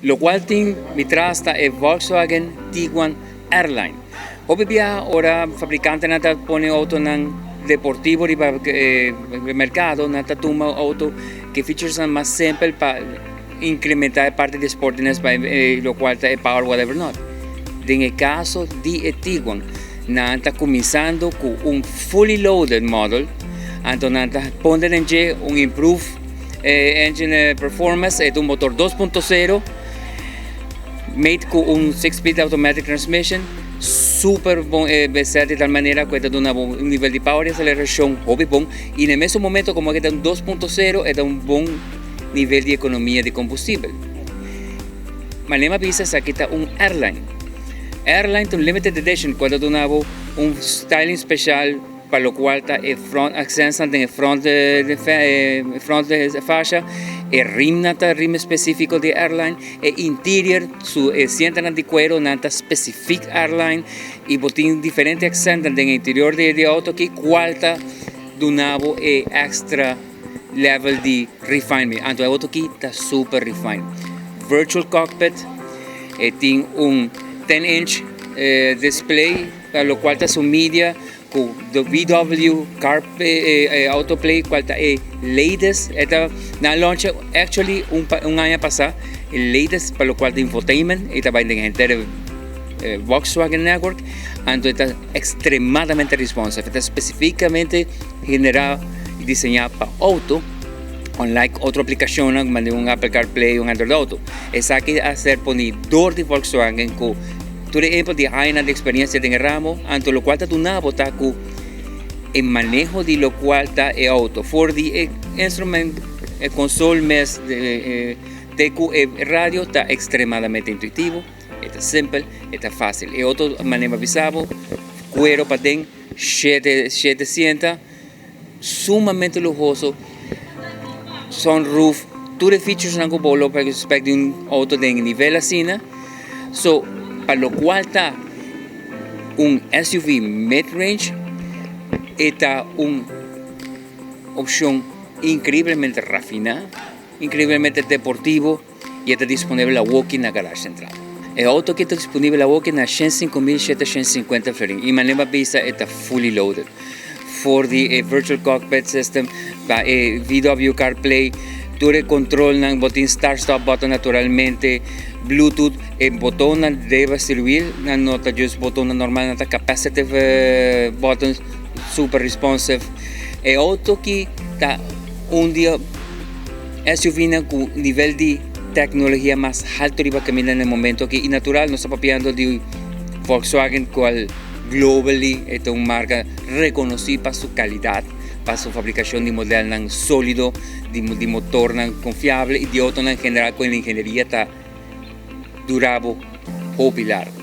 Locual tin mi tras ta e Volkswagen Tiguan R-Line. Hopi biaha ora fabricantenan ta pone autonan deportivo riba e mercado, nan ta tuma auto cu featuresnan mas simpel pa incrementa e parti di sportiness pa locual ta e power whatever not. Den e caso di e Tiguan, nan ta cuminsando cu un fully loaded model, anto nan ta pone den dje un improve engine performance, e ta un motor 2.0 made cu un 6-speed automatic transmission, super bon e set di tal manera cu e ta duna bo un nivel di power y aceleracion hopi bon y na e mesun momento, como e ta un 2.0, e ta un bon nivel di economia di combustibel. Manera mi a bisa, esaki ta un R-Line. R-Line ta un limited edition cu ta duna bo un styling special pa locual ta e front accents den e front fascia, e rim ta rim specifico di R-Line, e interior, su e asientonan di cuero nan ta specific R-Line y bo tin diferente accent den interior di auto aki cual ta duna bo e extra level di refinement. Anto e auto aki ta super refined. Virtual cockpit, e tin un 10-inch display, pa locual ta su media cu the VW Car Autoplay, cual ta e latest, ta nan launch actually un aña pasa, e latest pa locual ta infotainment, y ta bay den henter Volkswagen Network, anto ta extremadamente responsive, ta specificamente genera y diseña pa auto, unlike otro aplicacion, como un Apple CarPlay, un Android Auto. Esaki a ser poni door di Volkswagen cu tur e di aña di experiencia den ramo, anto locual ta duna bo ta cu e maneho di locual ta e auto, for di e instrument, e console mes, te cu e radio ta extremadamente intuitivo, ta simpel, ta facil. E auto, manera bisa bo, cuero paden, 700, sumamente luhoso, sunroof, tur e features nan cu bo lo pa expect di un auto di nivel asina. So, pa locual ta un SUV mid-range, ta un opcion increiblemente rafina, increiblemente deportivo y ta disponibel aki na Garage Central. E auto cu ta disponibel aki na 105.750 florin. Y manera bisa, ta fully loaded. For the virtual cockpit system, pa e VW CarPlay, tur e control nan boton start stop button naturalmente, Bluetooth, e boton nan debe servir, nan no ta just boton normal, nan ta capacitive buttons, super responsive. E auto cu ta un di e SUV cu nivel di tecnologia mas halto riba caminda na momento aki. Y natural, nos ta papiando di Volkswagen, cual globally ta un marca reconoci pa su calidad, pa su fabricacion di modelo solido, di motor confiabel y di auto en general cu ingenieria ta durabel, hopi largo.